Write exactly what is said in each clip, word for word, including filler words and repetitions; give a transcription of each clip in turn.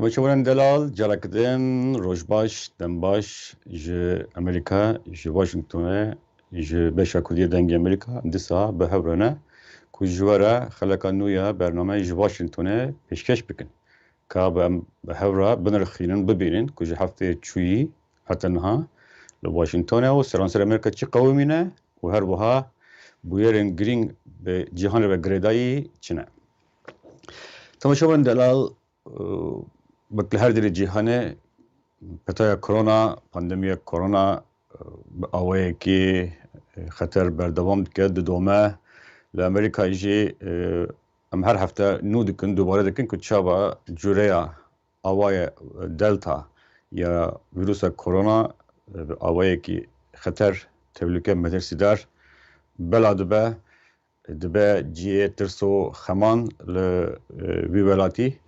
Temaşevanên delal, careke din roj baş, dem baş ji Amerîka, ji Washingtonê, ji beşa Kurdî yê Dengê Amerîka, dîsa bi hev re ne ku ji we re xeleka nû ya bername ji Washingtonê pêşkeş bikin. Ka bi em bi hev re binirxînin, bibînin ku ji heftê çûyî heta niha li Washingtonê û seranser Amerîka çi qewimîne û her wiha bûyerên girîng bi cîhanê ve girêdayî çi ne. Temaşevanên delal, wek li her derê cîhanê, petaya korona, pandemiya korona, bi awayekî xeter berdewam dike, didome. Li Amerîka jî, em her hefte nû dikin, dubare dikin ku çawa cûreya awaye Delta ya vîrusa korona bi awayekî xeter, tehlûke, metirsîdar bela dibe, dibe cihê tirs û xeman li, e, vî welatî.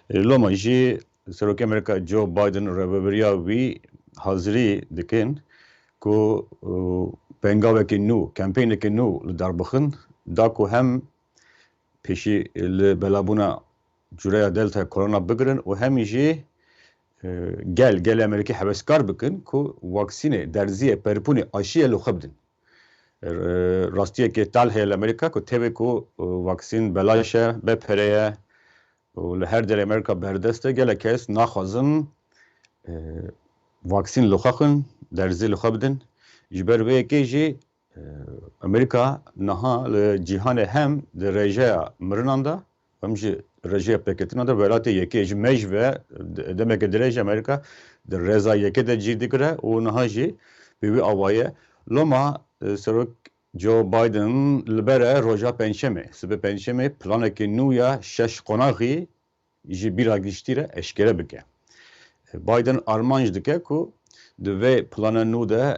E, loma jî Serokê Amerîka Joe Biden rêvebiriya wî hazirî dikin ku, e, pengavekî nû, kampênekî nû li dar bixin, da ku hem pêşî li belabûna cûreya Delta korona bigirin û hem jî, e, gel, gelê Amerîkî heveskar bikin ku vaksînê, derziyê, perpûnê, aşiyê li xwe bidin. E, rastiyekê tal heye li Amerîka ku tevê ku, e, vaksîn belaş e, be pere ye û li her derê Amerîka berdest e, gelek kes naxwazin, e, vaksîn li xwe xin, derzî li xwe bidin. Ji ber vê yekê jî, e, Amerîka niha li cîhanê hem di rêjeya mirinan de, hem jî rêjeya pêketinan de welatê yekê ji me ji ve de-, demeke dirêj Amerîka di rêza yekê de cî digire û niha jî bi wî awayî ye. Loma, e, Serok Joe Biden li ber e roja Pêncşemê, sibê Pêncşemê planekî nû ya şeş qonaxî ji bîra giştî re eşkere bike. Biden armanc dike ku di vê plana nû de,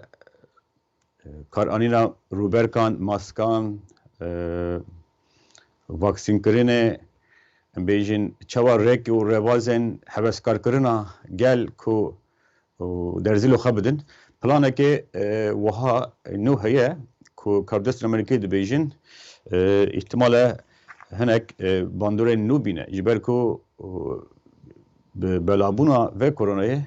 e, karanîna rûberkan, maskan, e, vaksînkirinê, em bêjin çawa rêk û rêbazên heveskarkirina gel ku û derzî li xwe bidin. Planekê, e, wiha nû heye ku karbidestên Amerîkî dibêjin, e, îhtimal e hinek, e, bandorên nû bîne. Ji ber ku, e, bi belabûna vê koronayê,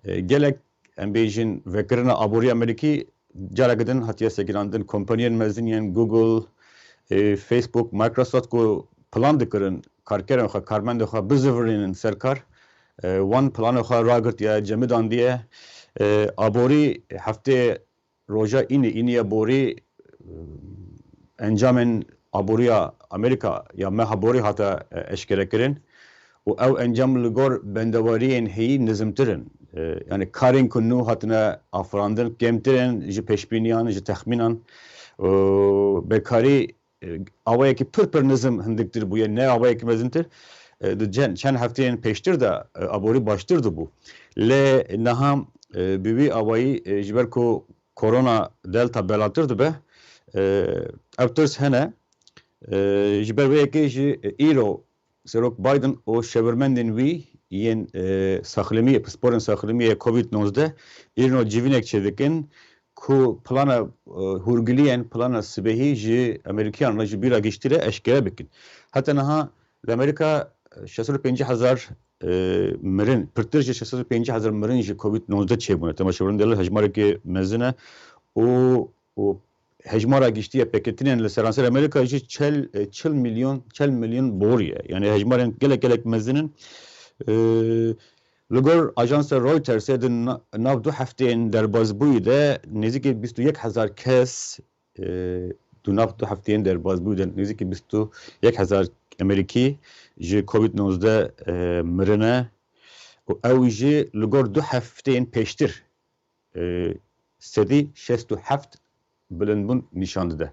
e, gelek, em bêjin, vekirina aborî Amerîkî careke din hatiye sekinandin. Kompaniyên mezin yên Google, e, Facebook, Microsoft ku plan dikirin karkerên xwe, karmendên xwe bizivirînin ser kar, e, wan planê xwe ragirtiye, cemidandiye. E, aborî heftê roja înî, înî ya borî, e, encamên aboriya Amerîka ya meha borî hate, e, eşkerekirin û ew encam li gor bendewariyên heyî nizimtir in. E, yani karên ku nû hatine afirandin kêmtir in ji pêşbîniyan, ji texmînan. Û bekarî, e, awayekî pir pir nizim hindiktir bûye, ne awayekî mezintir. E, di çend, çend hefteyên pêştir de, e, aborî baştir dibû. Lê niha, e, bi wî awayî, e, ji ber ku korona Delta belatir dibe, e, ev tirs hene. E, ji ber vê yekê jî, e, îro Serok Biden û şevirmendên wî yên, e, saxlemiyê, pisporên saxlemiyê covid nozdeh, îro civînek çêdikin ku plana, e, hûrgiliyên, plana sibehî ji Amerîkiyan re ji bîra giştî re eşkere bikin. Heta niha li Amerîka, e, şeş sed û pêncî hezar, e, mirin, pirtir ji şeş sed û pêncî hezar mirin ji covid nozdeh çêbûne. Temaşevanên delal, hejmarekê mezin e û, û hejmara giştî ya pêketinên li seranser Amerîka jî çel, e, çil milyon, çel milyon borî ye. Yani hejmarên gelek gelek mezin in. E, li gor ajansa Reutersê di na-, nav du hefteyên derbazbûyî de nêzîkî bîst û yek hezar kes, e, di nav du hefteyên derbazbûyî de nêzîkî bîst û yek hezar Amerîkî ji covid nozdeh, e, mirine û ew jî li gor du hefteyên pêştir, e, sedî şêst û heft bilindbûn nîşan dide.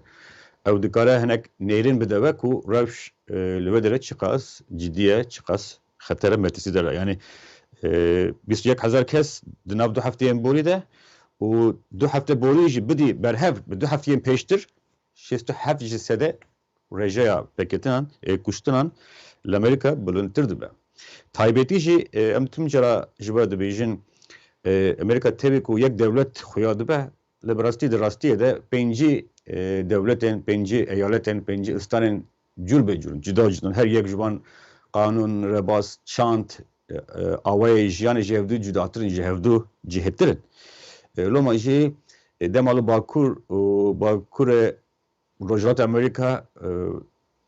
Ew dikare hinek nêrîn bide we ku rewş, e, li wê derê çiqas cidî ye, çiqas xetere metirsîdar e. Yani, e, bîst û yek hezar kes di nav du hefteyên borî de û du hefte borî jî bidî berhev bi du hefteyên pêştir şêst û heft ji sede rêjeya pêketinan, e, kuştinan li Amerîka bilindtir dibe. Taybetî jî, e, em tim cara ji we dibêjin, e, Amerîka tevî ku yek dewlet xuya dibe, lê bi rastî di rastiyê de pêncî, e, dewletên, pêncî eyaletên, pêncî îstanên cûr be cûr in, cuda cuda in. Her yek ji wan qanûn, rebas, çand, e, awayê jiyanê ji hevdû cudatir in, ji hevdû cihêtir in. E, loma jî, e, dema li Bakur û Bakurê Rojhilat Amerîka, e,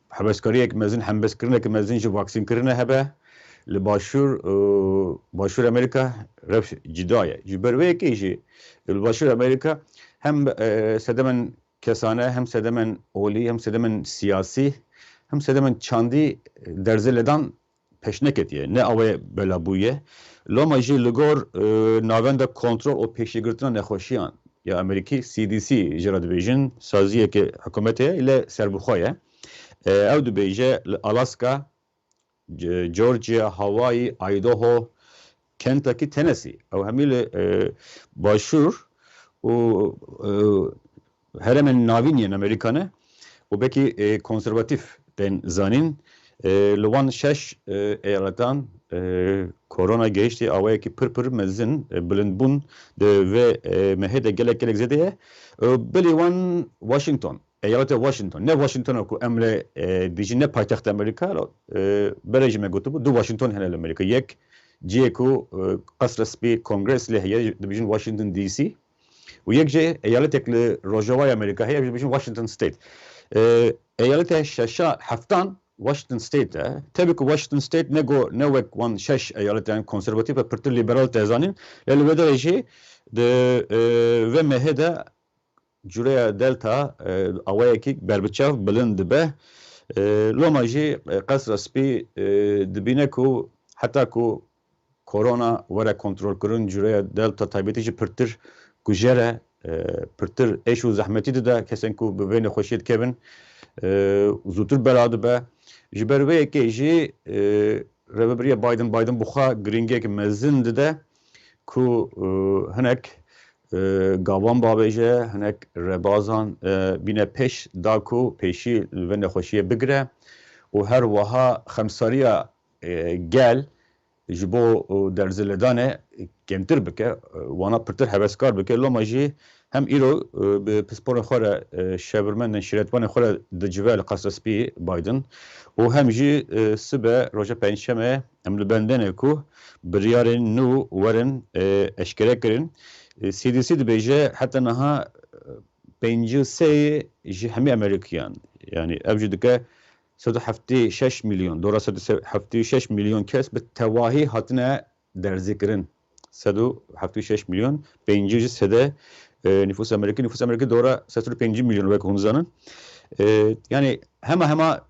heveskariyek mezin, hembezkirinek mezin ji vaksînkirinê hebe. Li Başûr, e, Başûr Amerîka rewş cida ye. Ji ber wê yekê jî li Başûr Amerîka hem, e, sedemên kesane, hem sedemên olî, hem sedemên siyasî, hem sedemên çandî derzê ledan pêş neketiye. Ne awê bela bûye. Loma jî li gor, e, navenda kontrol û pêşîgirtina nexweşiyan ya Amerîkî, C D C jê re dibêjin, saziyeke hikûmetê ye, lê serbixwe ye. E, ew dibêje li Alaska, Ge-, Georgia, Hawaii, Idaho, Kentucky, Tennessee. Ew hemî li, e, başûr û, e, herêmên navîn yên Amerîka ne û belkî, e, konservatîf tên zanîn. E, li wan şeş, e, eyaletan, e, korona gehiştî awayekî pir pir mezin, e, bilindbûn di vê, e, mehê de gelek gelek zêde ye. E, belê wan Washington, eyaleta Washington, ne Washingtona ku em lê, e, dijî ne paytexta Amerîka, e, berê jî me gotibû, du Washington hene li Amerîka. Yek cihê ku, e, Qesra Spî Kongres lê heye, dibêjin Washington D C. Û yek jî eyaletek li rojavayê Amerîka heye, dibêjin Washington State. E, eyaleta şeşa heftan Washington State e. Tevî ku Washington State ne go, ne wek wan şeş eyalet, yani konservatîf e, pirtir lîberal te zanîn. Lê li wê derê jî di, e, vê mehê de cureya Delta, e, awayekî berbiçav bilind dibe. E, loma jî, e, Qesra Spî, e, dibîne ku heta ku korona were kontrolkirin, cureya Delta taybetî jî pirtir kujer e, e, pirtir êş û zehmetî dide kesên ku bi vê nexweşiyê dikevin, e, zûtir bela dibe. Ji ber vê yekê jî, e, rêvebiriya Biden, Biden bi xwe girîngiyek mezin dide ku, e, hinek, e, gavan bavêje, hinek rebazan, e, bîne pêş da ku pêşî li vê nexweşiyê bigire û her wiha xemsariya, e, gel ji bo, e, derzê ledanê kêmtir bike, e, wana pirtir heveskar bike. Loma jî hem îro, e, bi pisporên xwe re, e, şevirmendên şîretvanên xwe re dicive li Qesra Spî Biden û hem jî, e, sibe roja Pêncşemê em li bendê ne ku biryarên nû werin, e, eşkere kirin. E, C D C dibêje heta niha, e, pêncî û sê ji hemî Amerîkiyan. Yani ev jî dike sed û heftê şeş milyon, dora sed û heftê şeş milyon kes bi tevahî hatine derzîkirin. Sed û heftê şeş milyon, pêncî ji sede, e, nifûs Amerîkî, nifûs Amerîkî dora sed û pêncî milyon wek hûn zanin. E, yani hema hema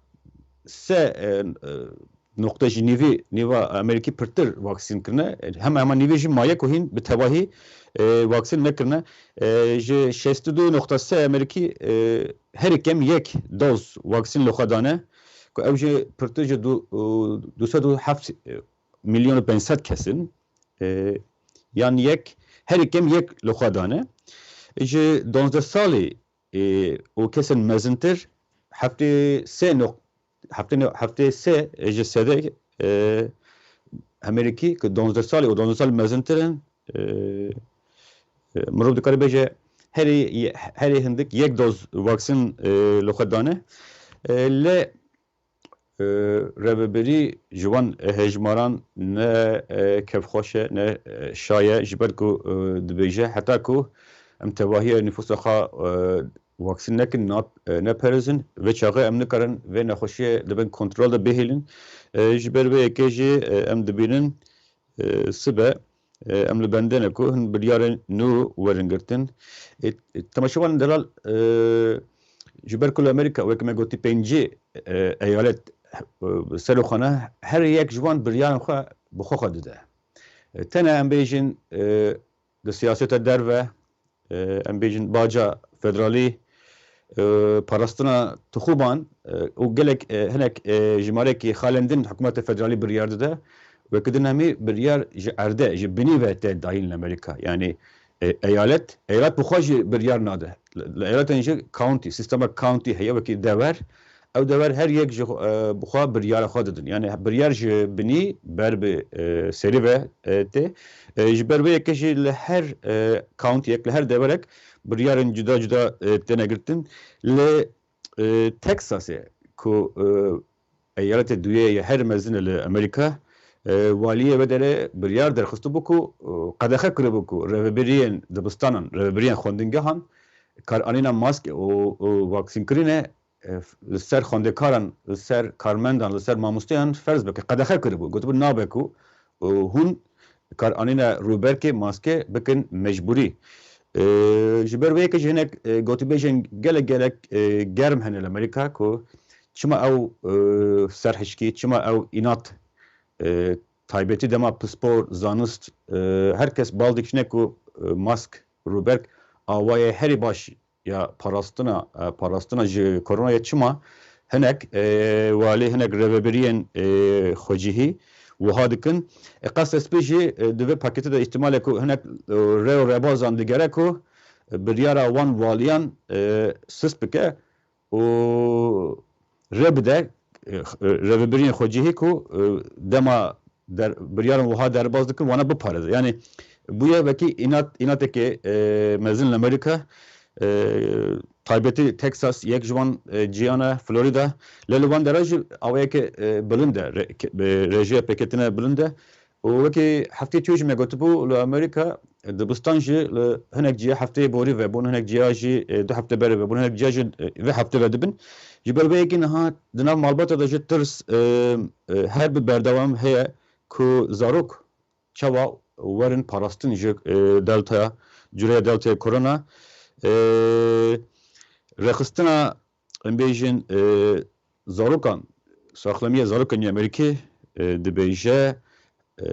se, e, e, noqte ji nîvî, nîva Amerîkî pirtir vaksîn kirine. Hema hema nîvê jî maye ku hîn bi tevahî, e, vaksîn nekirine. E, ji şêst û du noqte sê Amerîkî, e, herî kem yek doz vaksîn li xwe dane, ku ew jî pirtir ji du, du sed û heft milyon û pênc sed kes in. E, yan yek, herî kem yek li xwe dane. Ji duwazdeh salî, e, û kesên mezintir heftê sê noq-, heftê ne-, heftê sê ji sedê, e, Amerîkî ku duwazdeh salî û duwazdeh salî mezintir in, e, e, mirov dikare bêje herî, herî hindik yek doz vaksîn, e, li xwe dane. E, lê, e, rêvebirî ji wan hejmaran ne, e, kêfxweş e, ne, e, şa ye, ji ber ku, e, dibêje heta ku em tevahiya nifûsa xwe, e, vaksîn nekin, nap-, e, neperêzin, vê çaxê em nikarin vê nexweşiyê di bin kontrol de bihêlin. E, ji ber vê yekê jî, e, em dibînin, e, sibe, e, em li bendê ne ku hin biryarên nû werin girtin. E, e, temaşevanên delal, e, ji ber ku li Amerîka, wek me gotî, pêncî, e, eyalet, e, ser û xwe ne, her yek ji wan biryarên xwe bi xwe xwe dide. E, tene em bêjin, e, di siyaseta derve, e, em bêjin baca federalî, e, parastina tixûban, e, û gelek, e, hinek, e, jimarekî xalên din hikûmeta federalî biryar dide. Wekî din hemî biryar ji erdê, ji binî ve tê dayîn li Amerîka. Yanî, e, eyalet, eyalet bi xwe jî biryar nade. Li, li eyaletan jî county, sîstema county heye, wekî dewer. Ew dever her yek ji xwe, e, bi xwe biryara xwe didin. Yani biryar ji binî ber bi, e, serî ve, e, tê. E, ji ber vê yekê jî li her, e, countyek, li her deverek biryarên cuda cuda, e, têne girtin. Li, e, Texasê ku, e, eyaletê duyê ye her mezin e li Amerîka, e, waliyê vê derê biryar derxistibû ku, e, qedexe kiribû ku rêvebiriyên dibistanan, rêvebiriyên xwendingehan karanîna maskê û, û vaksînkirinê, e, li ser xwendekaran, li ser karmendan, li ser mamosteyan ferz bike, qedexe kiribû. Gotibû nabe ku, e, hûn karanîna rûberkê maskê bikin mecbûrî. E, ji ber wê yekê jî hinek, e, gotûbêjên gelek gelek, e, germ hene li Amerîka ku çima ew, e, serhişkî, çima ew înat, e, taybetî dema pispor, zanist, e, her kes bal dikişîne ku, e, mask, rûberk awayê herî baş ya parastina, e, parastina ji koronayê çima hinek, e, walî, hinek rêvebiriyên, e, xwecihî wiha dikin. E, Qasr Spî jî, e, di vê paketê de îhtimalê ku hinek, e, rê û rebazan digere ku, e, biryara wan waliyan, e, sist bike û rê bide, e, rêvebiriyên xwecihî ku, e, dema der, biryaran wiha derbas dikin, wana biparêze. Yanî bûye wekî înat, înatekê, e, mezin li Amerîka, e, taybetî Texas yek ji wan, e, ciyan e, Florida. Lê li van dera jî awayeke, e, bilind e, re-, ke-, e, rêjeya pêketine bilind e. Û wekî heftê çûyê jî me gotibû, li Amerîka, e, dibistan jî li hinek ciya hefteyê borî vebûn, hinek ciya jî, e, du hefte berê vebûn, hinek ciya jî, e, vê hefte vedibin. Ji ber vê yekê niha di nav malbata de jî tirs, e, e, her bi berdewam heye ku zarok çawa werin parastin ji, e, deltaya, cureya deltaya korona. E, rêxistina, em bêjin, e, zarokan, saxlemiya zarokan ya Amerîkê, e, dibêje, e,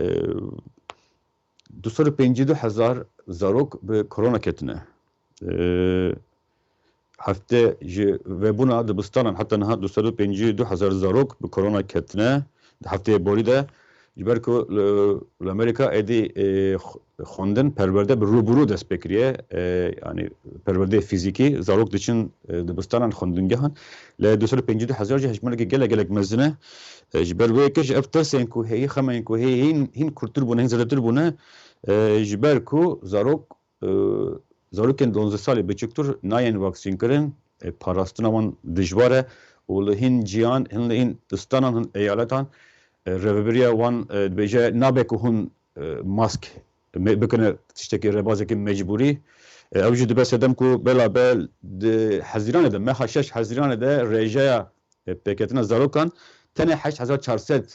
du sed û pêncî du hezar zarok bi korona ketine. E, hefte ji vebûna dibistanan heta niha du sed û pêncî du hezar zarok bi korona ketine di hefteyê borî de. Ji ber ku li, li Amerîka êdî, e, xw-, xwendin, perwerde bi rû bi rû dest pê kiriye. E, yanî perwerdeyê fîzîkî, zarok diçin, e, dibistanan, xwendingehan. Lê du sed û pêncî du hezar jî hejmareke gelek gelek mezin e. E, ji ber wê yekê jî ev tirsên ku heyî, xemên ku heyî hîn, hîn kurtir bûne, hîn zêdetir bûne. E, ji ber ku zarok, e, zarokên duwazdeh salî biçûktir nayên vaksînkirin, e, parastina wan dijwar e û li hin ciyan, hin li hin istanan, hin eyaletan, e, rêvebiriya wan, e, dibêje nabe ku hûn, e, mask me-, bikine tiştekî, rêbazekî mecbûrî. E, ew jî dibe sedem ku bela be di Hezîranê de, meha şeş Hezîranê de rêjeya, e, pêketina zarokan tenê heşt hezar çar sed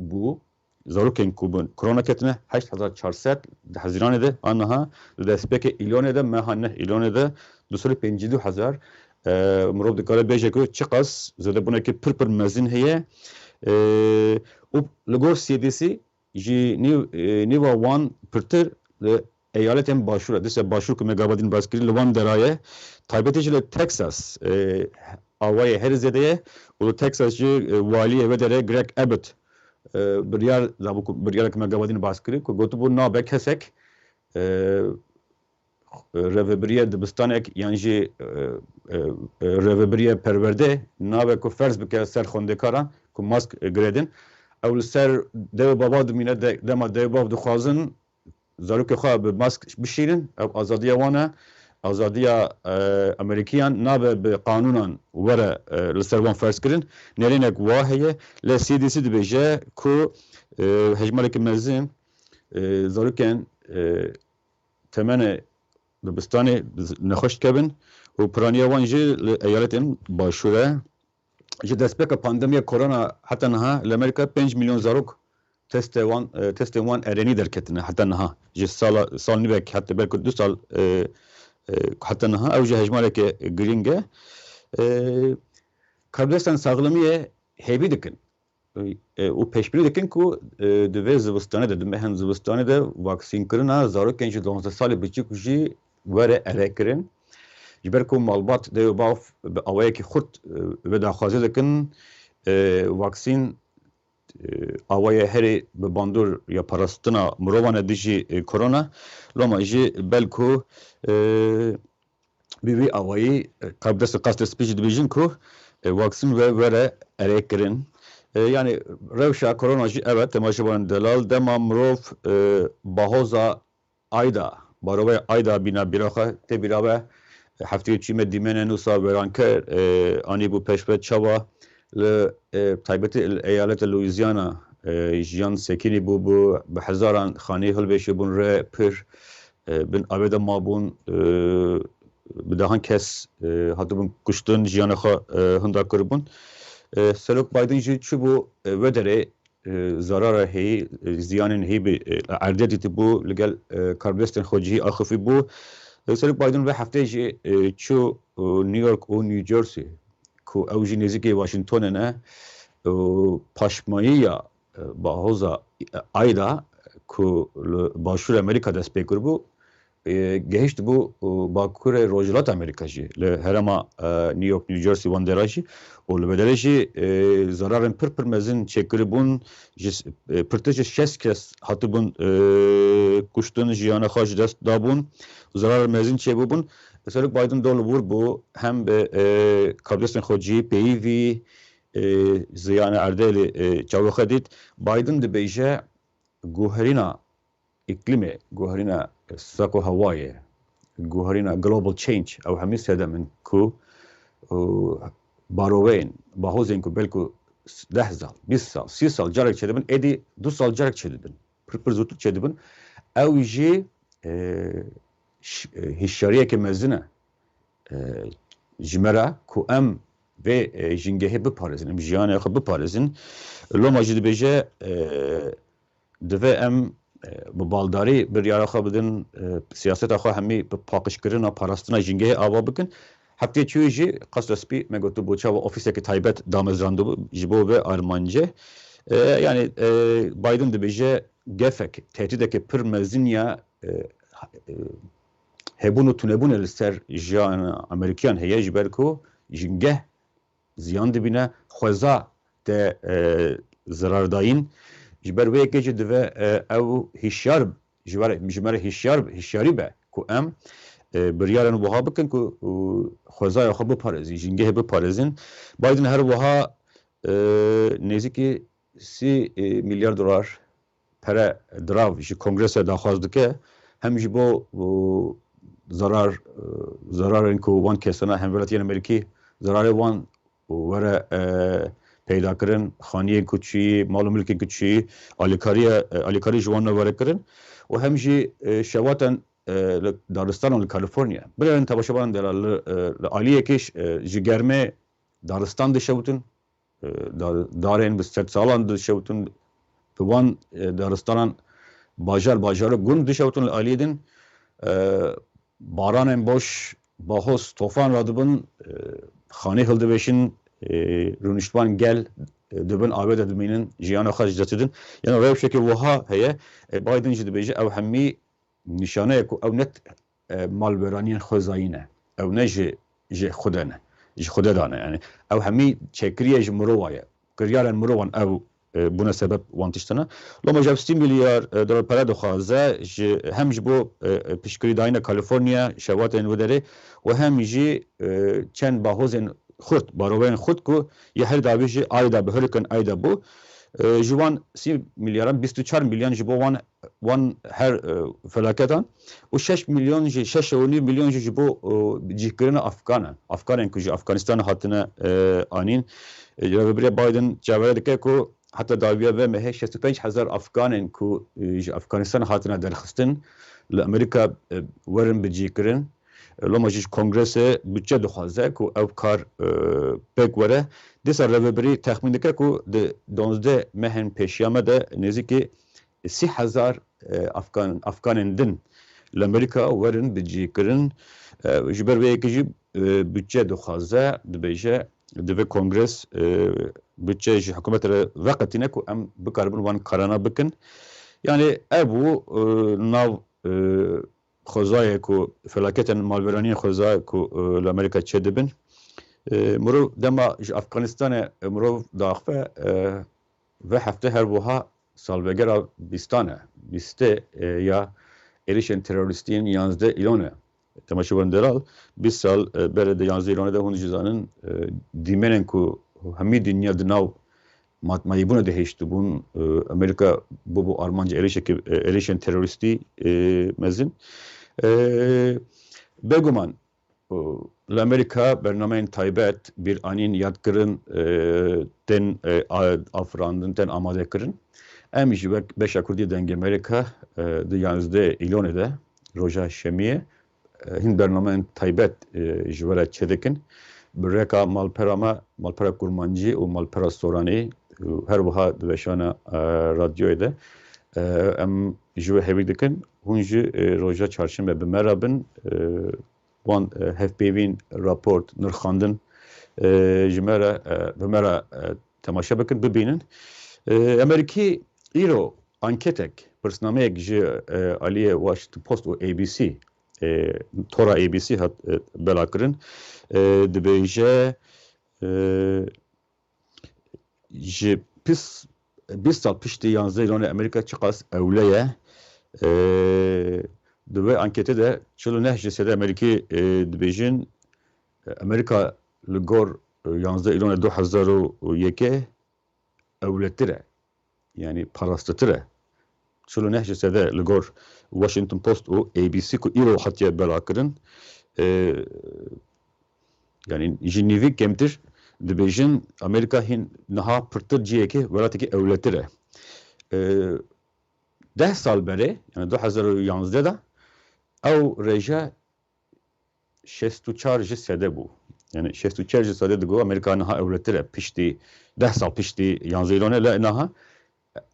bû. Zarokên ku bi korona ketine heşt hezar çar sed di Hezîranê de, aniha li destpêkê Îlonê de, meha neh Îlonê de du sed û pêncî du hezar, e, mirov dikare bêje ku çiqas zêdebûnekî pir pir mezin heye. E, û li gor C D C jî nîv-, e, nîva wan pirtir li eyaletên başûr e. Dîsa başûr ku me gava din bas kirî, li wan dera ye. Taybetî jî li Texas, e, awayê herî zêde ye û li Texas jî, e, waliyê vê derê Greg Abbott, e, biryar dabû ku, biryarek me gava din bas kirî ku gotibû nabe kesek, e, rêvebiriye dibistanek yan jî, e, e, e, rêvebiriye perwerde nabe ku ferz bike ser xwendekaran ku mask, e, girêdin. Ew li ser dev û bava dimîne, de-, dema dev û bav dixwazin zarokê xwe bi mask bişînin, ev azadiya wan e. Azadiya, e, Amerîkiyan nabe bi qanûnan were, e, li ser wan ferz kirin. Nêrînek wa heye, lê C D C dibêje ku, e, hejmareke mezin, e, zarokên, e, temenê dibistanê nexweş dikevin û piraniya wan jî li eyaletên başûr e. Ji destpêka pandemiya korona heta niha li Amerîka pênc milyon zarok testê wan, e, testên wan erenî derketine heta niha. Ji sala, sal nîvek heta belku du sal, e, e, heta niha ew jî hejmareke girîng e. E, karbidestên saxlemiyê hêvî dikin, e, û pêşbînî dikin ku, e, di vê zivistanê de, di mehên zivistanê de vaksînkirina zarokên ji duwazdeh salî biçûk jî were erêkirin. Ji ber ku malbat, dev û bav bi awayekî xurt, e, vê daxwazê dikin, e, vaksîn, e, awayê herî bi bandor ya parastina mirovan e dijî, e, korona. Loma jî belku, e, bi vî awayî, e, karbidestê Qasrê Spî jî dibêjin ku, e, vaksîn ve were erêkirin. E, yanî rewşa korona jî ev e, temaşevanên delal, dema mirov, e, bahoza ayda, barovê ayda bîna bîra xwe, tê bîra we, e, hefteyê çûyê me dîmenên wisa wêranker, e, anîbû pêşve çawa li, e, taybetî li eyaleta Louisiana, e, jiyan sekinî bûbû, bi hezaran xanî hilvêşibûn re pir, e, bin avê de mabûn, e, bi dehan kes, e, hatibûn kuştin, jiyana xwe, e, hinda kiribûn. E, Serok Biden jî çûbû, e, wê derê, e, zarara heyî, e, ziyanên heyî bi, e, erdê dîtibû, li gel, e, karbidestên xwe cihî axifî bû. E, Serok Biden vê heftê jî, e, çû, e, New York û New Jersey, ku ew jî nêzîkî Washingtonê ne, û paşmayiya, e, bahoza, e, Ayda, ku li Başûrê Amerîka dest pê kiribû, e, gehiştibû, e, Bakurê Rojhilat Amerîka jî, li herêma, e, New York, New Jersey wan dera jî, û li vê derê jî, e, zararên pir pir mezin çêkiribûn, ji s-, e, pirtir ji şêst kes hatibûn, e, kuştin, jiyana xwe ji dest dabûn, zarar mezin çêbûbûn. Serok Biden dol li wir bû, hem bi, e, karbidestên xwe cihî peyivî, e, ziyana erdê li, e, çavê xwe dît. Biden dibêje, guherîna îklîmê, guherîna sako hewayê, guherîna global change, ew hemî sedem in ku, e, baroveyên, bahozên ku belku deh sal, bîst sal, sî sal carek çêdibin, êdî du sal carek çêdibin. Pir pir zûtir çêdibin. Ew jî, e, ş-, e, hişyariyeke mezin e, e, ji me re ku em vê, e, jingehê biparêzin, em jiyanê xwe biparêzin. Loma jî dibêje, e, divê em, e, bi baldarî biryara xwe bidin, e, siyaseta xwe hemî bi paqijkirina, parastina jingehê ava bikin. Heftê çûyî jî Qasra Spî, me got, bû çawa ofîsekî taybet damezrandibû ji bo vê armancê. E, yanî, e, Biden dibêje gefek, tehdîdeke pir mezin ya, e, e, hebûn û tunebûnê li ser jiyana Amerîkiyan heye, ji ber ku jingeh ziyan dibîne, xweza te, e, zirardayîn. Ji ber wê yekê jî divê, e, ew hişyar, ji ber, ji me re hişyar, hişyarî be ku em, e, biryarên wiha bikin ku, û, xwezaya xwe biparêzî, jingehê biparêzin. Biden her wiha, e, nêzîkî sî, e, milyar dolar pere, dirav ji Kongrese daxwaz dike, hem ji bo, û, zarar, e, zararên ku wan kesana hemwelatiyên Amerîkî zararê wan were, e, peyda kirin, xaniyên ku çûyî, mal û milkên ku çûyî, alîkariye, e, alîkarî ji wan re were kirin û hem jî, e, şewaten, e, li daristanan li Kaliforniya. Birêrên temaşevanên delal li, e, li aliyekê, e, ji germê daristan dişewitin, e, da-, darên bi sedsalan dişewitin, bi wan, e, daristanan bajar bajar û gund dişewitin li aliyê din, e, baranên boş, bahoz, tofan radibin, e, xanî hildivêşin, e, rûniştvan gel, e, di bin avê de dimînin, jiyana xwe ji dest didin. Yanî rewşeke wiha heye, e, Biden jî dibêje ew hemî nîşaneyek ku ew ne, e, malweraniyên xwezayî ne. Ew ne ji, ji Xwedê ne. Ji Xwedê de ne. Yanî ew hemî çêkiriye ji mirova ye. Kiryarên mirovan ew, e, bûne sebeb wan tiştine. Loma ji ev sî milyar, e, dolar pere dixwaze, ji, hem ji bo, e, e, piştgirîdayîna Kaliforniya, şewatên wê derê û hem jî, e, çend bahozên xurt, baroveyên xurt ku ya herî dawî jî Ayda, bi Hurricane Ayda bû. E, ji wan sî milyaran bîst û çar milyon ji bo wan, wan her, e, felaketan û şeş milyon jî, şeş û nîv milyon jî ji bo, e, cihkirina Afganan. Afganên ku ji Afganistanê hatine, e, anîn. E, Rêvebirê Biden çavere dike ku heta dawiya vê mehê şêst û pênc hezar Afganên ku, e, ji Afganistanê hatine derxistin li Amerîka, e, werin bicihkirin. Loma jî ji Kongrese budçe dixwaze ku ev kar, e, pêk were. Dîsa rêvebirî texmîn dike ku di duwazdeh mehên pêşiya me de nêzîkî sî hezar, e, Afgan, Afganên din li Amerîka werin bicihkirin. E, ji ber vê yekê jî, e, budçe dixwaze, dibêje, divê Kongres, e, budçe ji hikûmetê re veqetîne ku em bikaribin wan karana bikin. Yanî ev bû, e, nav, e, xwezayê ku felaketên malweraniyên xweza ku, e, li Amerîka çêdibin. E, mirov dema ji Afganistanê, e, mirov diaxive, e, vê hefte her wiha salvegera bîstan e, bîstê, e, ya êrişên terorîstî yên yanzdeh Îlonê. Temaşevanên delal, bîst sal, e, berê di yanzdeh Îlonê de hûn jî zanin, e, dîmenên ku hemî dinya di nav matmayîbûnê de hêştibûn, e, Amerîka bûbû armanca êrişekî, e, êrişên terorîstî, e, mezin. E, bêguman, e, li Amerîka bernameyên taybet, bîranîn, yadkirin, e, tên, e, a-, afirandin, tên amade kirin. Em ji wek beşa Kurdî Dengê Amerîka, e, di yanzdeh Îlonê de, roja Şemiyê, e, hin bernameyên taybet, e, ji we re çêdikin. Bi rêka malpera me, malpera Kurmancî û malpera Soranî, û her wiha di weşana, e, radyoyê de, e, em ji we hêvî dikin. Hûn jî, e, roja çarşembe bi me re bin. E, wan, e, hevpeyvîn, raport, nirxandin, e, ji me re, e, bi me re, e, temaşe bikin, bibînin. E, Amerîkî îro anketek, pirsnameyek ji, e, aliyê Washington Post û A B C, e, tora A B C hat, e, belakirin. E, dibêje, e, ji pis-, bîst sal piştî yanzdeh Îlonê Amerîka çiqas ewle ye. E, di wê anketê de çil û neh ji sedê Amerîkî, e, dibêjin, e, Amerîka li gor, e, yanzdeh Îlonê du hezar û yekê ewletir e. Yanî parastitir e. Çil û neh ji sede li gor Washington Post û A B C ku îro hatiye belakirin, e, yanî ji nîvî kêmtir dibêjin Amerîka hîn niha pirtir cihekê welatekî ewletir e. E, deh sal berê, yani du hezar û yanzdeh de ew rêje şêst û çar ji sede bû. Yani şêst û çar ji sede digo Amerîka niha ewletir e piştî, deh sal piştî yanzdeh Îlonê, le niha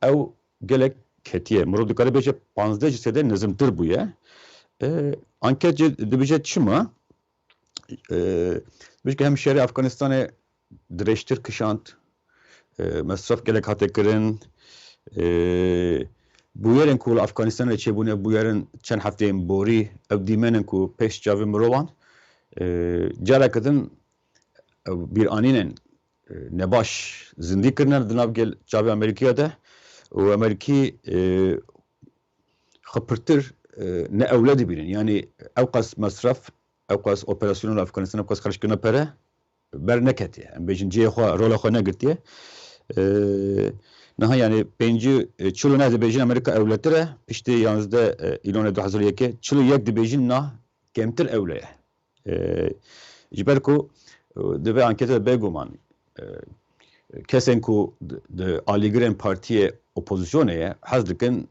ew gelek ketiye. Mirov dikare bêje panzdeh ji sede nizimtir bûye. E, anket jî dibêje çima? E, Bişke hem şerê Afganistanê dirêjtir kişand, e, mesref gelek hate kirin. E, bûyerên ku li Afganistanê çêbûne, bûyerin çend hefteyên borî, ev dîmenên ku pêş çavê mirovan, e, careke din, e, bîranînên, e, nebaş zindî kirine di nav gel çavê Amerîkiya de û Amerîkî, e, xwe pirtir, e, ne ewle dibînin. Yanî ew qas mesref, ew qas operasyonên Afganistanê, ew qas xerckirina pere berneketiye. Em bêjin cihê xwe, rola xwe negirtiye. E, niha yani pêncî, e, çil û neh dibêjin Amerîka ewletir e, piştî yanzdeh, e, Îlonê du hezar û yekê, çil û yek dibêjin na kêmtir ewle ye. E, ji ber ku, e, di vê anketê de bêguman, e, kesên ku di, di alîgirên partiyê opozisyonê ye, hez dikin,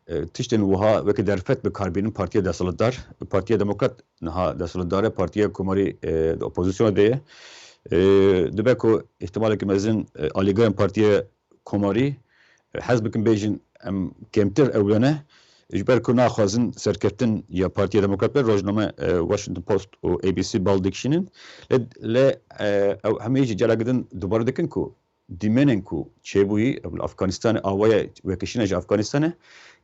e, tiştên wiha weke derfet bi kar bînin partiya desthilatdar. Partiya Demokrat niha desthilatdar e, Partiya Komarî, e, di opozisyonê de ye. E, dibe ku îhtimaleke mezin, e, alîgirên Partiya Komarî, e, hez bikin bêjin em kêmtir ewle ne, ji ber ku naxwazin serkeftin ya Partiya Demokrat be, rojname, e, Washington Post û A B C bal dikişînin. Lê, lê, e, ew hemî jî careke din dubare dikin ku dîmenên ku çêbûyî, ev li Afganistanê, awaya wekişîna ji Afganistanê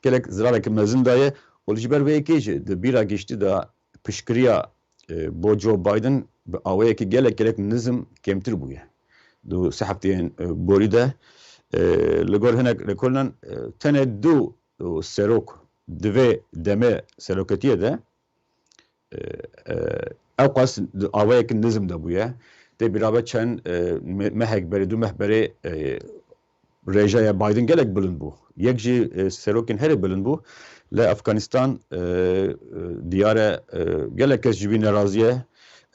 gelek zirareke mezin daye û ji ber vê yekê jî di bîra giştî de piştgiriya, e, bo Joe Biden bi awayekî gelek gelek nizm kêmtir bûye. Du sê hefteyên, e, borî de, e, li gor hinek lêkolînan, e, tenê du, e, serok di vê demê seroketiyê de, e, e, ew qas di awayekî nizm de bûye. Tê bîra be çend, e, me-, mehek berê, du meh berê, e, rêjeya Biden gelek bilind bû. Yek jî, e, serokên herê bilind bû. Li Afganistan, e, e, diyar e, e, gelek kes ji vî nerazî ye.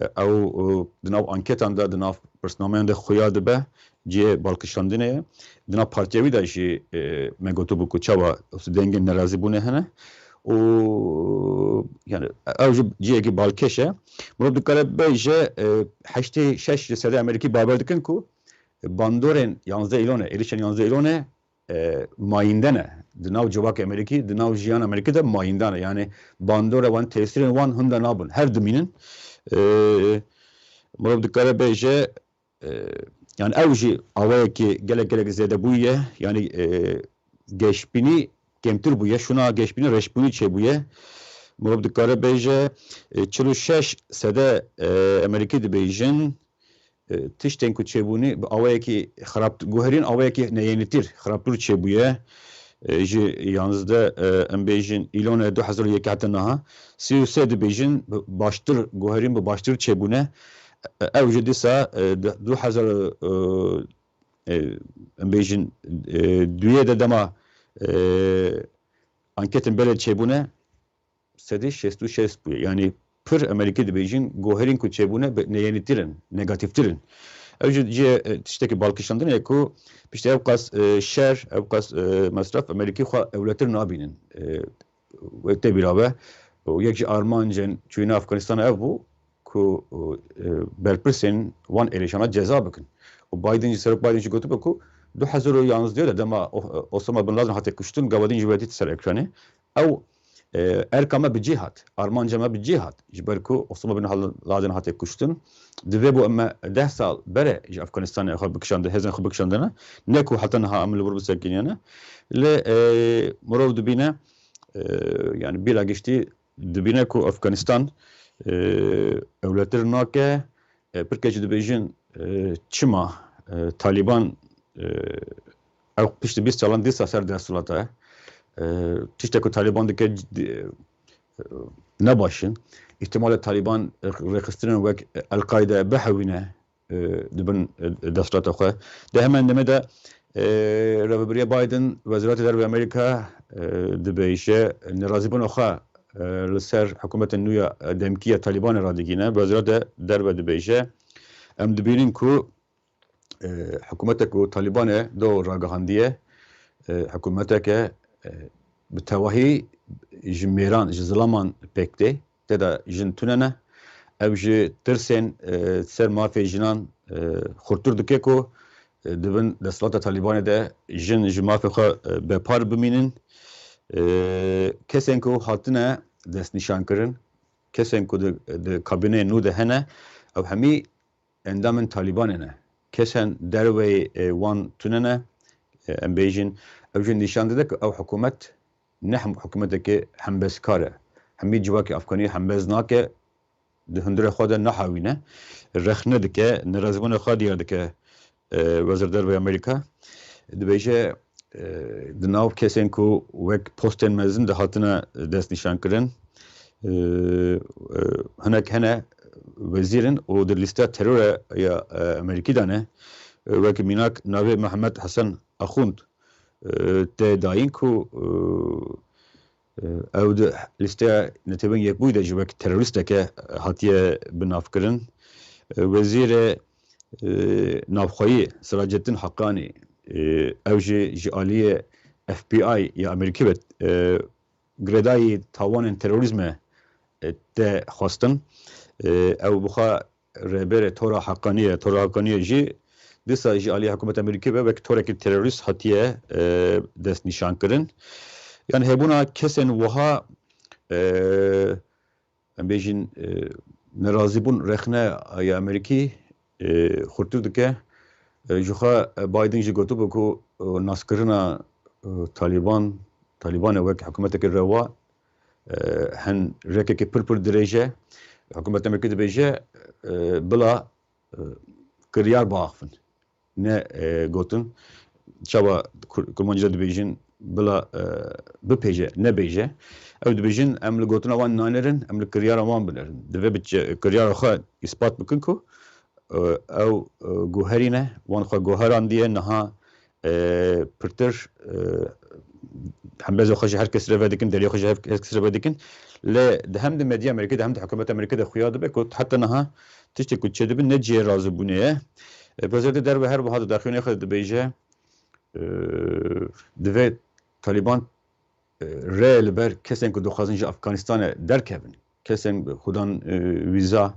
E, ew, e, di nav anketan de, di nav pirsnameyan de xuya dibe. Cihê balkişandinê ye. Di nav partiya wî de jî, e, me gotibû ku çawa dengên nerazîbûnê hene. Û, yani, ew jî cihekî balkêş e. Mirov dikare bêje, e, heştê şeş ji sedê Amerîkî bawer dikin ku bandorên yanzdeh Îlonê, êrişên yanzdeh Îlonê, e, mayînde ne. Di nav civakê Amerîkî, di nav jiyan Amerîkî de mayînde ne. Yani bandora wan, tesîrên wan hinda nabin. Her dimînin. E, mirov dikare bêje, e, yani ew jî awayekî gelek gelek zêdebûyî ye. Yani, e, geşbînî kêmtir bûye. Şûna geşbînî, reşbûnî çêbûye. Mirov dikare bêje, e, çil û şeş sede, e, Amerîkî dibêjin, e, tiştên ku çêbûnî bi awayekî xirab, guherîn awayekî neyênîtir, xirabtir çêbûye. E, ji yanzdeh, e, em bêjin, Îlonê du hezar û yekê heta niha, sî û sê dibêjin bi baştir, guherîn bi baştir çêbûne. E, ew jî dîsa, e, di du hezar, e, e, em bêjin, e, duyê de dema, e, anketên berê çêbûne, sedî şêst û şeş bûye. Yani pir Amerîkî dibêjin, guherîn ku çêbûne bi neyenîtir in, negatîftir in. Ew jî cihê, e, tiştekî balkişandinê ye ku piştî ew qas, e, şer, ew qas, e, mesref Amerîkî xwe ewletir nabînin. E, wek tê bîra be, û yek ji armancên çûyîna Afganistanê ev bû ku, e, berpirsên wan êrîşana ceza bikin. Û Biden jî, Serok Biden jî gotibû ku du hezar û yanzdeh de dema O-, Osama Bin Laden hate kuştin, gava din jî vedît ser ekranê. Ew, e, erka me bi cî hat, armanca me bi cî hat. Ji ber ku Osama Bin Laden hate kuştin, divê bû em me deh sal bere ji Afganistanê xwe bikişandin, hêzên xwe bikişandine. Ne ku heta niha em li wir bisekiniyane. Lê, e, mirov dibîne, e, yani bîra giştî dibîne ku Afganistan, e, ewletir nake, e, pirkê jî dibêjin, e, çima, e, Talîban, e, ew piştî bîst salan dîsa ser desthilata ye. E, tiştek ku Talîban dike, e, ne baş in. Îhtimalê Talîban, e, rêxistinên wek El-Qaide bihewîne, e, di bin, e, desthilata xwe. Di hemen demê de, e, Rêvebiriya Biden, Wezîrata Derve Amerîka, e, dibêje, nerazîbûna xwe, e, li ser hikûmetên nû ya, e, demkî ya Talîbanê radigîne. Wezîrata Derve dibêje, em dibînin ku, e, hikûmetek ku Talîbanê do ragihandiye, e, hikûmeteke, e, bi tewahî ji mêran, ji zilaman pêk tê. Tê de jin tune ne. Ev ji tirsên, e, ser mafê jinan, e, xurtir dike ku, e, di bin desthilata Talîbanê de jin ji mafê xwe, e, bepar bimînin. E, kesên ku hatine destnîşankirin, kesên ku di, di kabîneyê nû de hene, ew hemî endamên Talîbanê ne. Kesên derveyê, e, wan tune ne. E, em bêjin, ew jî nîşan dide ku ew hikûmet ne hem hikûmeteke hembezkar e. Hemî civakê Afganî hembez nake, di hundirê xwe de nahewîne, rexne dike, nerazîbûna xwe diyar dike, e, Wezîr Derve Amerîka. Dibêje, e, di nav kesên ku wek postên mezin de hatine destnîşankirin, e, e, hinek hene wezîr in û di lîsteya terorê ya, e, Amerîkî de ne. E, wek mînak navê Mehmet Hesen Axund, e, tê dayîn ku, e, e, ew di lîsteya Netewên Yekbûyî de jî wek terorîsteke hatiye binavkirin. E, Wezîrê, e, Navxweyî Siracettin Haqqanî, e, ew jî ji aliyê F B I ya Amerîkî ve, e, girêdayî tawanên terorîzmê, e, tê xwestin. E, ew bi xwe rêberê Tora Haqqanî ye. Tora Haqqanî ye jî dîsa ji alî hikûmeta Amerîkî ve wek torekî terorîst hatiye, e, destnîşankirin. Yani hebûna kesên wiha, e, em bêjin, e, nerazîbûn rexne ya Amerîkî, e, xurtir dike. E, ji xwe, e, Biden jî gotibû ku, e, naskirina, e, Talîban, Talîbanê wek hikûmeteke rewa, e, hen rêkeke pir pir dirêj e. Hikûmeta Amerîkî dibêje, e, bila, e, kiryar biaxivin. Ne, e, gotin. Çawa Kur-, Kurmancî de dibêjin, bila, e, bipêje, nebêje. Ew dibêjin, em li gotina wan nanerin, em li kiryara wan binerin. Divê bi çi-, kiryara xwe îspat bikin ku, e, ew, e, guherî ne, wan xwe guherandiye, niha, e, pirtir, e, hembêza xwe ji her kes re vedikin, deriyê xwe ji her kes re vedikin. Lê di hem di medya Amerîkî de hem di hikûmeta Amerîkî de xuya dibe ku heta niha tiştê ku çêdibe ne cihê razîbûnê ye. E, Wezîrê Derve her wiha di daxuyaniyê xwe de dibêje, e, divê Talîban, e, rê li ber kesên ku dixwazin ji Afganistanê derkevin, kesên xudan, e, vîza,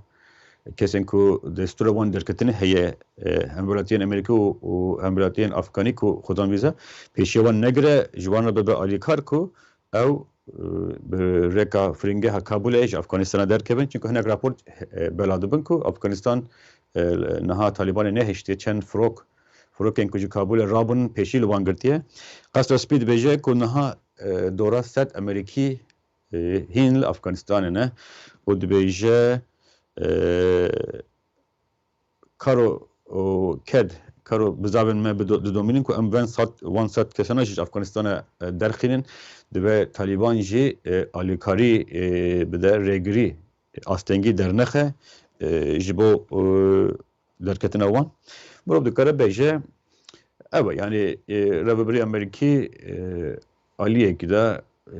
kesên ku destûra wan derketinê heye, e, hemwelatiyên Amerîkî û, û hemwelatiyên Afganî ku xudan vîza, pêşiya wan negire, ji wan re bibe alîkar ku ew, e, bi rêka firingeha Kabûlê ji Afganistana derkevin. Çunku hinek rapor, e, bela dibin ku Afganistan, e, niha Talîbanê nehiştiye çend firok, firokên ku ji Kabûlê rabûn pêşî li wan girtiye. Qesra Spî dibêje ku niha, e, dora sed Amerîkî, e, hîn li Afganistanê ne û dibêje, e, karo û ked, karo bizavên me bido-, didomînin ku em ven sed, wan sed kesana jî ji Afganistana, e, derxînin. Divê Talîban jî, e, alîkarî, e, bide, rêgirî, astengî dernexe, e, ji bo, e, derketina wan. Mirov dikare bêje, ew e, yani, e, rêvebirê Amerîkî, e, aliyekî de, e,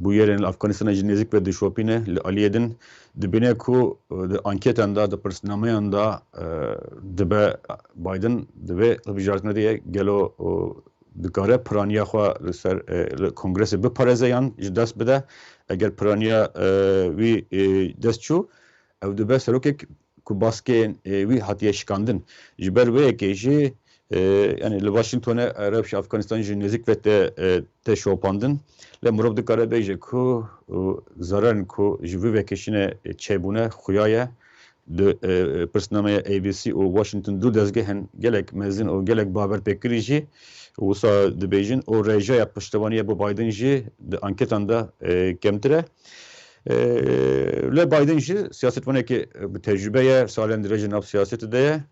bûyerên li Afganistanê ji nêzik ve dişopîne, li aliyê din dibîne ku, e, di anketan de, di pirsnameyan de, e, dibe Biden di vê hilbijartinê de ye, gelo, e, dikare piraniya xwe li ser, e, li kongresê biparêze yan ji dest bide. Eger piraniya, e, wî, e, dest çû, ew dibe serokek ku baskên, e, wî hatiye şikandin. Ji ber wê yekê jî, e, yani li Washingtonê, e, rewşa Afganistanê ji nêzik ve te, e, te şopandin. Lê mirov dikare bêje ku, e, zararên ku ji vî vekişînê çêbûne xuya ye. Di, e, pirsnameya A B C û Washington du dezgehên gelek mezin û gelek bawerpêkirî jî wisa dibêjin û rêjeya piştevaniyê bo Biden jî di anketan de, e, kemtir e. E, lê Biden jî siyasetvanekî bi tecrûbe ye, salên dirêj di nav siyasetê de ye.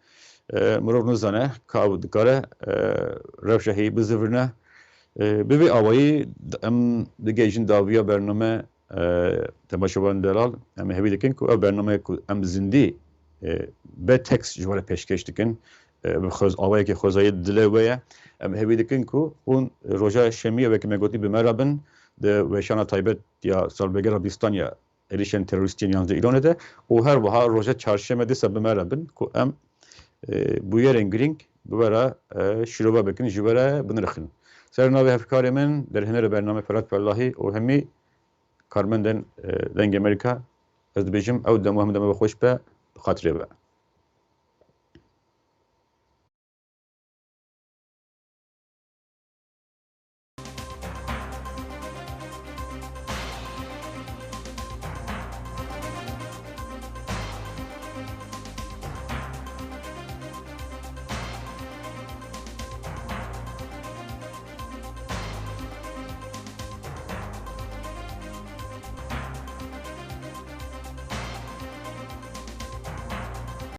E, mirov nizane ka ew dikare, e, rewşa heyî bizivirne. E, bi vî awayî em digihîjin dawiya bername, e, temaşevanên delal. Em hêvî dikin ku ev bername ku em zindî, e, be tekst ji we re pêşkêş dikin, e, bi xwez-, awayekî xwezayî dilê we ye. Em hêvî dikin ku hûn roja şemiyê wekî me gotî bi me re bin, di weşana taybet ya salvegera bîstan ya êrişên terorîstî yên yanzdeh Îlonê de û her wiha roja çarşemê dîsa bi me re bin ku em, e, bûyerên girîng bi we re, e, şîrove bikin, ji we re binirxin. Ser navê hevkarê min, derhênerê bername Ferhat Fellahî û hemî karmendên, e, Dengê Amerîka, ez dibêjim ew dem û hemû dema xweş be, bi xatirê we.